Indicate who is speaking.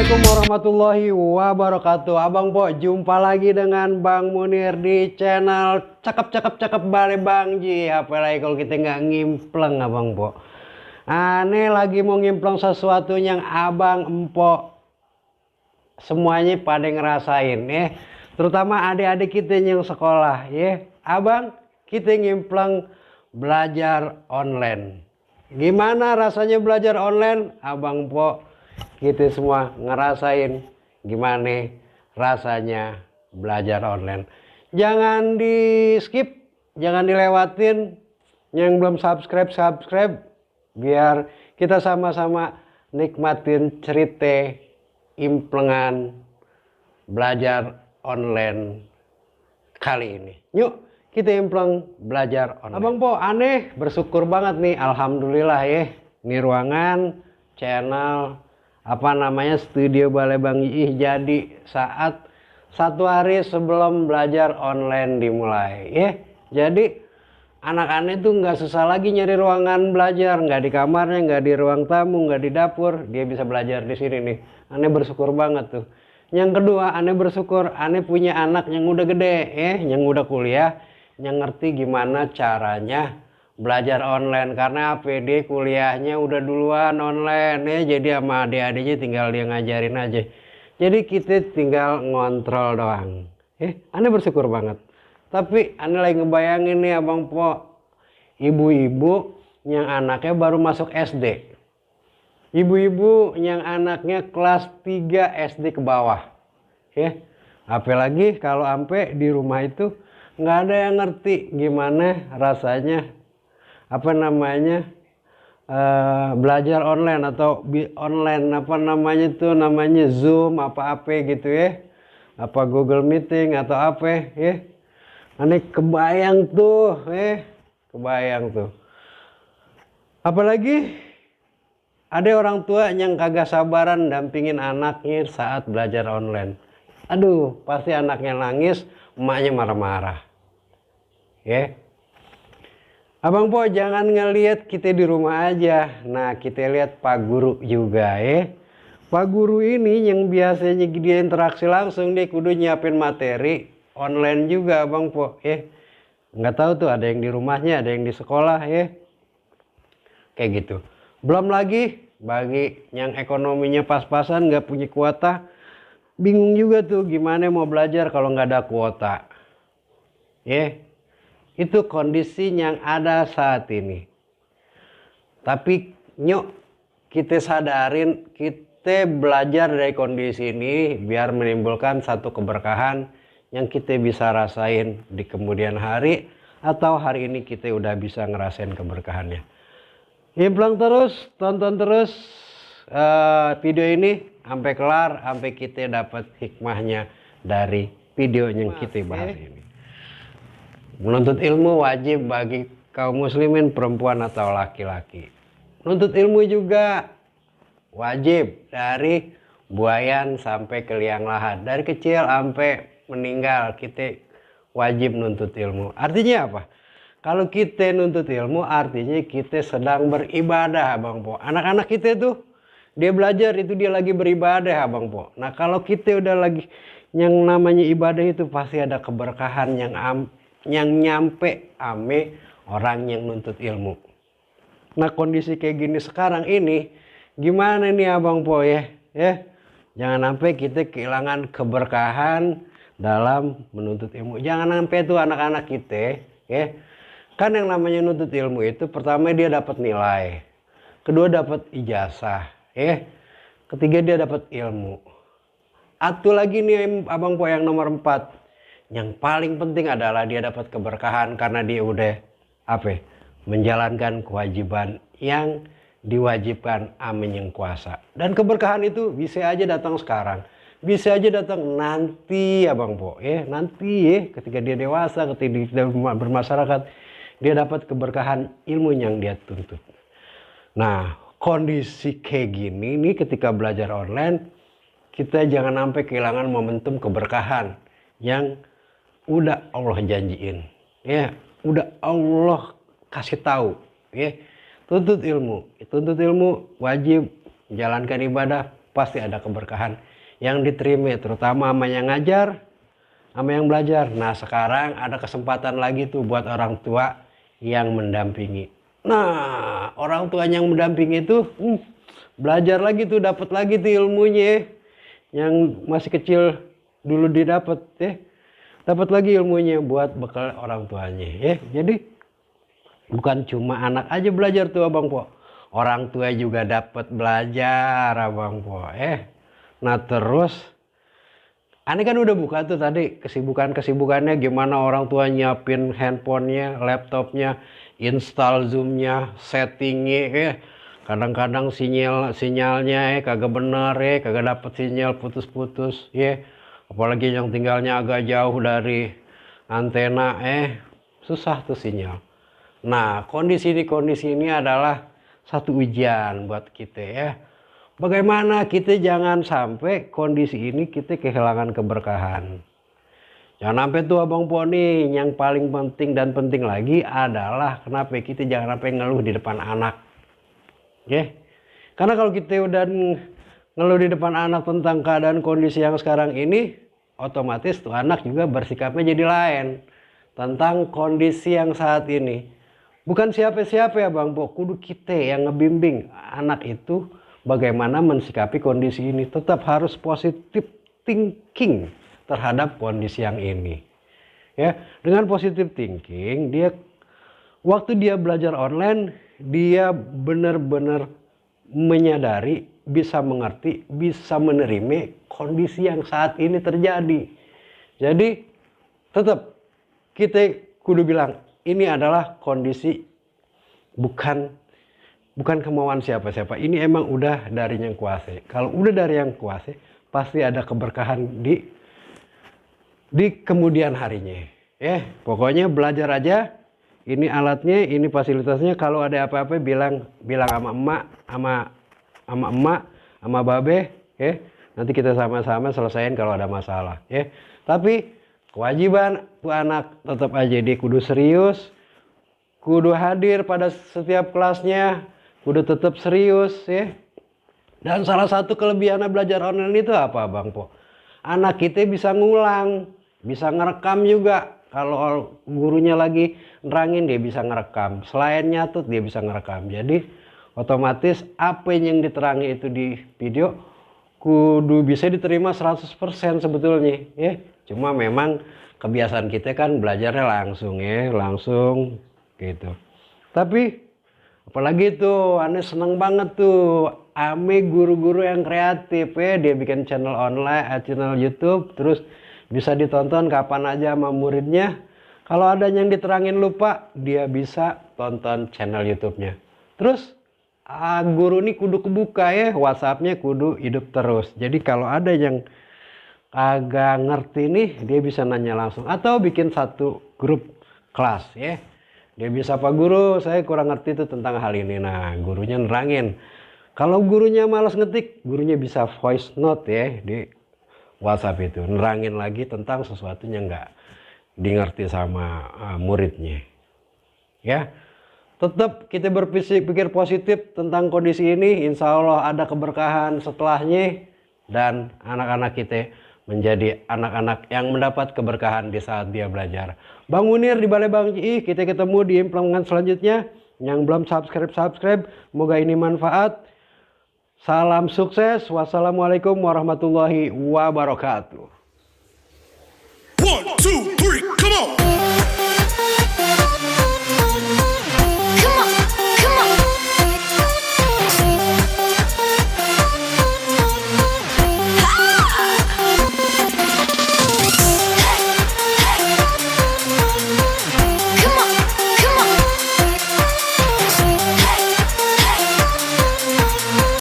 Speaker 1: Assalamualaikum warahmatullahi wabarakatuh. Abang Po, jumpa lagi dengan Bang Munir di channel cakep Bale Bang Ji. Apalagi kalau kita nggak ngimpleng Abang Po. Aneh lagi mau ngimpleng sesuatu yang Abang Empok semuanya pada ngerasain ya. Terutama adik-adik kita yang sekolah ya. Abang, kita ngimpleng belajar online. Gimana rasanya belajar online? Abang Po, kita semua ngerasain gimana rasanya belajar online. Jangan di skip, jangan dilewatin. Yang belum subscribe biar kita sama-sama nikmatin cerita implengan belajar online kali ini. Yuk kita impleng belajar online. Abang Po, aneh bersyukur banget nih, alhamdulillah ya. Ini ruangan channel studio Bale Bang Ji jadi saat satu hari sebelum belajar online dimulai ya. Jadi anak-anak tuh nggak susah lagi nyari ruangan belajar, nggak di kamarnya, nggak di ruang tamu, nggak di dapur, dia bisa belajar di sini nih. Aneh bersyukur banget tuh. Yang kedua, aneh bersyukur aneh punya anak yang udah gede yang udah kuliah, yang ngerti gimana caranya belajar online. Karena APD kuliahnya udah duluan online ya, jadi sama adik-adiknya tinggal dia ngajarin aja. Jadi kita tinggal ngontrol doang. Aneh bersyukur banget. Tapi aneh lagi ngebayangin nih Abang Po, ibu-ibu yang anaknya baru masuk SD. Ibu-ibu yang anaknya kelas 3 SD ke bawah. Apalagi kalau ampe di rumah itu nggak ada yang ngerti gimana rasanya belajar online atau online namanya Zoom apa gitu ya, apa Google Meeting atau apa ya. Aneh kebayang tuh apalagi ada orang tua yang kagak sabaran dampingin anaknya saat belajar online. Aduh, pasti anaknya nangis, emaknya marah-marah ya. Abang Po, jangan ngelihat kita di rumah aja. Nah, kita lihat Pak Guru juga ya. Pak Guru ini yang biasanya dia interaksi langsung, dia kudu nyiapin materi online juga Abang Po ya. Nggak tahu tuh, ada yang di rumahnya, ada yang di sekolah ya. Kayak gitu. Belum lagi bagi yang ekonominya pas-pasan, nggak punya kuota, bingung juga tuh gimana mau belajar kalau nggak ada kuota ya. Itu kondisi yang ada saat ini. Tapi nyok, kita sadarin, kita belajar dari kondisi ini biar menimbulkan satu keberkahan yang kita bisa rasain di kemudian hari, atau hari ini kita udah bisa ngerasain keberkahannya. Implang terus, tonton terus video ini sampai kelar, sampai kita dapat hikmahnya dari video yang kita bahas ini. Menuntut ilmu wajib bagi kaum muslimin perempuan atau laki-laki. Menuntut ilmu juga wajib dari buayan sampai ke liang lahat. Dari kecil sampai meninggal kita wajib nuntut ilmu. Artinya apa? Kalau kita nuntut ilmu artinya kita sedang beribadah Abang Po. Anak-anak kita tuh dia belajar itu dia lagi beribadah Abang Po. Nah kalau kita udah lagi yang namanya ibadah itu pasti ada keberkahan yang nyampe ame orang yang nuntut ilmu. Nah kondisi kayak gini sekarang ini gimana nih Abang Po ya? Jangan sampai kita kehilangan keberkahan dalam menuntut ilmu. Jangan sampai tuh anak-anak kita ya. Kan yang namanya nuntut ilmu itu pertama dia dapat nilai, kedua dapat ijazah ketiga dia dapat ilmu. Satu lagi nih Abang Po yang nomor 4, yang paling penting adalah dia dapat keberkahan karena dia udah menjalankan kewajiban yang diwajibkan amin yang kuasa. Dan keberkahan itu bisa aja datang sekarang, bisa aja datang nanti Abang Po nanti ketika dia dewasa, ketika dia bermasyarakat, dia dapat keberkahan ilmu yang dia tuntut. Nah kondisi kayak gini nih ketika belajar online, kita jangan sampai kehilangan momentum keberkahan yang udah Allah janjiin udah Allah kasih tahu tuntut ilmu wajib, jalankan ibadah pasti ada keberkahan yang diterima, terutama sama yang ngajar, sama yang belajar. Nah sekarang ada kesempatan lagi tuh buat orang tua yang mendampingi. Nah orang tua yang mendampingi itu belajar lagi tuh, dapat lagi tuh ilmunya yang masih kecil dulu didapat ya, dapat lagi ilmunya buat bekal orang tuanya ya. Jadi bukan cuma anak aja belajar tuh Abang Po, orang tua juga dapat belajar Abang Po. Nah terus Ane kan udah buka tuh tadi kesibukannya gimana orang tua nyiapin handphonenya, laptopnya, install zoomnya, settingnya ya. Kadang-kadang sinyalnya kagak bener kagak dapet sinyal, putus-putus ya. Apalagi yang tinggalnya agak jauh dari antena susah tuh sinyal. Nah kondisi ini adalah satu ujian buat kita ya. Bagaimana kita jangan sampai kondisi ini kita kehilangan keberkahan. Jangan sampai tuh Abang Po nih, yang paling penting dan penting lagi adalah kenapa kita jangan sampai ngeluh di depan anak. Karena kalau kita udah ngeluh di depan anak tentang keadaan kondisi yang sekarang ini, otomatis tuh anak juga bersikapnya jadi lain tentang kondisi yang saat ini. Bukan siapa-siapa ya Bang Po, kudu kita yang ngebimbing anak itu bagaimana mensikapi kondisi ini. Tetap harus positif thinking terhadap kondisi yang ini. Ya, dengan positif thinking, waktu dia belajar online, dia benar-benar menyadari, bisa mengerti, bisa menerima kondisi yang saat ini terjadi. Jadi tetap kita kudu bilang ini adalah kondisi, bukan kemauan siapa-siapa. Ini emang udah dari yang kuasa. Kalau udah dari yang kuasa, pasti ada keberkahan di kemudian harinya. Pokoknya belajar aja. Ini alatnya, ini fasilitasnya. Kalau ada apa-apa bilang sama emak, sama babe. Nanti kita sama-sama selesaiin kalau ada masalah. Tapi kewajiban tuh anak tetap aja dia kudu serius, kudu hadir pada setiap kelasnya, kudu tetap serius ya. Dan salah satu kelebihan belajar online itu apa Bang Po? Anak kita bisa ngulang, bisa ngerekam juga. Kalau gurunya lagi nerangin dia bisa ngerekam, selain nyatet dia bisa ngerekam. Jadi otomatis apa yang diterangi itu di video kudu bisa diterima 100% sebetulnya ya. Cuma memang kebiasaan kita kan belajarnya langsung langsung gitu. Tapi apalagi tuh Ane seneng banget tuh ame guru-guru yang kreatif dia bikin channel online, channel YouTube, terus bisa ditonton kapan aja sama muridnya. Kalau ada yang diterangin lupa, dia bisa tonton channel YouTube-nya. Terus guru ini kudu kebuka WhatsApp-nya kudu hidup terus. Jadi kalau ada yang agak ngerti nih, dia bisa nanya langsung atau bikin satu grup kelas Dia bisa, Pak Guru, saya kurang ngerti itu tentang hal ini. Nah, gurunya nerangin. Kalau gurunya malas ngetik, gurunya bisa voice note di WhatsApp itu. Nerangin lagi tentang sesuatu yang nggak dimengerti sama muridnya. Tetap kita berpikir positif tentang kondisi ini. Insya Allah ada keberkahan setelahnya. Dan anak-anak kita menjadi anak-anak yang mendapat keberkahan di saat dia belajar. Bang Munir di Balai Bang Ci, kita ketemu di implementasi selanjutnya. Yang belum subscribe, semoga ini manfaat. Salam sukses. Wassalamualaikum warahmatullahi wabarakatuh.